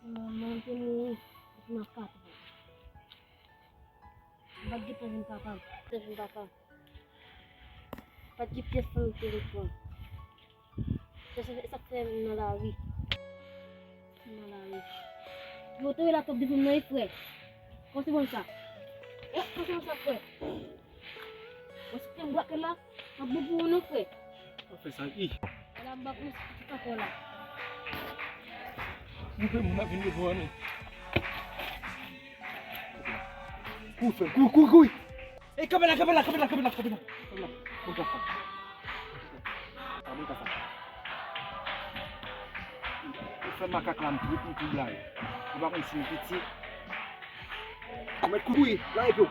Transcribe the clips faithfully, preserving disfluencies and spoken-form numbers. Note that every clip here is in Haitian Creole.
Manman te mouri, epi m ap katran. M pa t gen pwoblèm papa m. Pwoblèm papa m. Pa t gen pyès fanmi ki te reponn. Se sa, se sa k fè m nan lari. M nan lari. Yo te rele atò devan mwen, frè. Kòman se bon sa? E, kòman se bon sa, frè? Bon, si te m bwakè la, m ap bon pou ou non, frè. Pa fè sa, i. Ala m ba pou ti papa la. Mwen fè moun ap vin devan nou. Kouri, frè, kouri, kouri, kouri. Ey, kanpe la, kanpe la, kanpe la, kanpe la, kanpe la. Kanpe la. Bon, kanpe la. Sa bon, kanpe la. Ou fè makak la, m tou, m tou blayi. Ou pa konn si m piti. Ou mèt kouri, la epi w.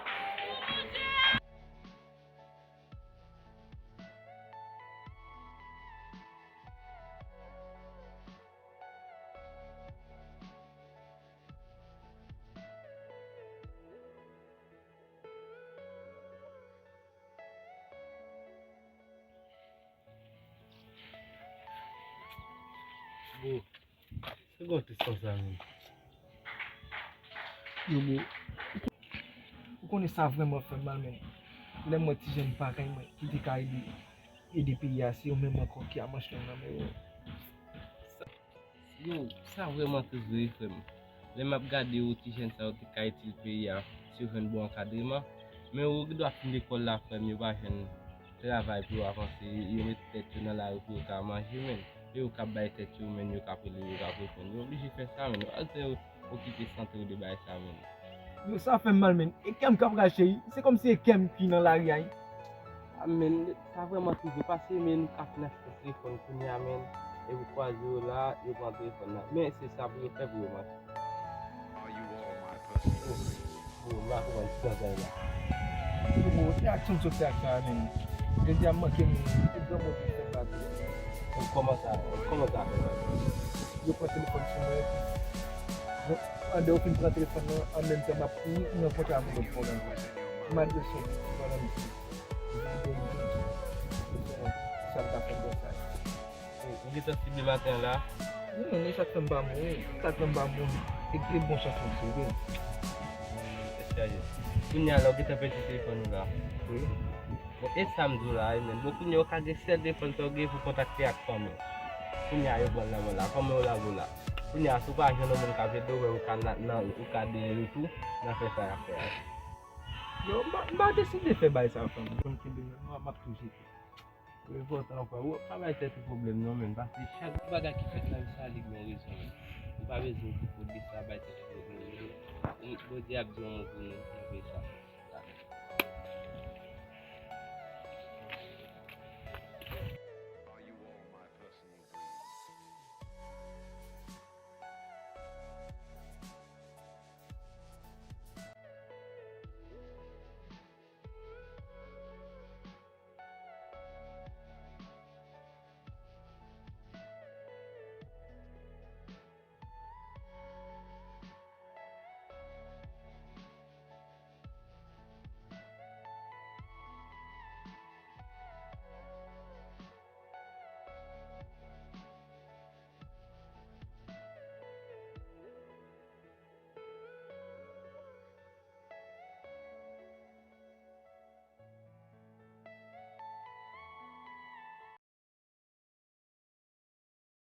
Bon, se gon tris konsa menm. Yo, bro, ou konnen sa vrèman fè m mal, men lè m wè ti jèn pa kay mwen ki te ka ede, ede peyi a, se yo menm ankò ki a manch long nan men yo. Yo, sa vrèman tris vre, frè m. Lè m ap gade yo, ti jèn sa yo te ka itil peyi a, si yo jwenn bon ankadreman. Men yo gen dwa fin lekòl la, frè m, yo pa jwenn travay pou yo avanse, yo met tèt yo nan lari pou yo ka manje, men. E yo k ap bay tèt yo, men, yo k ap rele, yo k ap reponn. Yo oblije fè sa, men. Yo al fè yo okipe sante yo de bagay sa, men. Yo, sa fè m mal, men. E kè m k ap rache, wi. Se kòmsi e kè m ki nan lari a, wi. A, men, sa vrèman tris vre, paske, men, ou ka fin achte yon telefòn kounye a, men, e ou kwaze yo la, yo pran telefòn nan. Men, se sa pou yo fè pou yo manke. Oh, oh, m pa konprann ki bagay la. Bon, e aksyon m sot fè ak sa a, men. Jodi a, m manke moun, e granmoun ki fè m pa tou. Kòman sa, kòman sa fè? Yo pran telefòn sou mwen, epi, bon, pandan yo fin pran telefòn nan, an menm tan, m ap kouri, m rankontre avèk lòt pwoblèm. M adrese yon pwoblèm. Sa m ta fè konsa. Ou gentan sible maten an la? Non, non, sa k fè m pa mouri. Sa k fè m pa mouri, e, e bon chans mwen sove. Tèt chaje. Kounye a la, ou gentan pèdi telefòn ou la? Wi. Bon, e sa m di w la, wi, men. Bon, kounye a, ou ka gen sèl telefòn sa w gen pou kontakte ak fanmi w. Kounye a, yo pran l nan men w la. Kòman yo lage w la? Kounye a, si w pa jwenn yon moun k ap ede w, men ou ka nan, nan, ou ka dèyè yo tou, nan fè sa y ap fè a. Yo, m pa, m pa deside fè bagay sa, fanmi. Bon, kenbe men, m ap toujou. Enpòtan, frè. Ou pa bay tèt ou pwoblèm non, men, paske chak bagay ki fèt nan vi sa, li gen yon rezon, men. Ou pa bezwen okipe w de sa, bay tèt ou pwoblèm, men. Bondye ap di yon mo pou nou, nan peyi sa.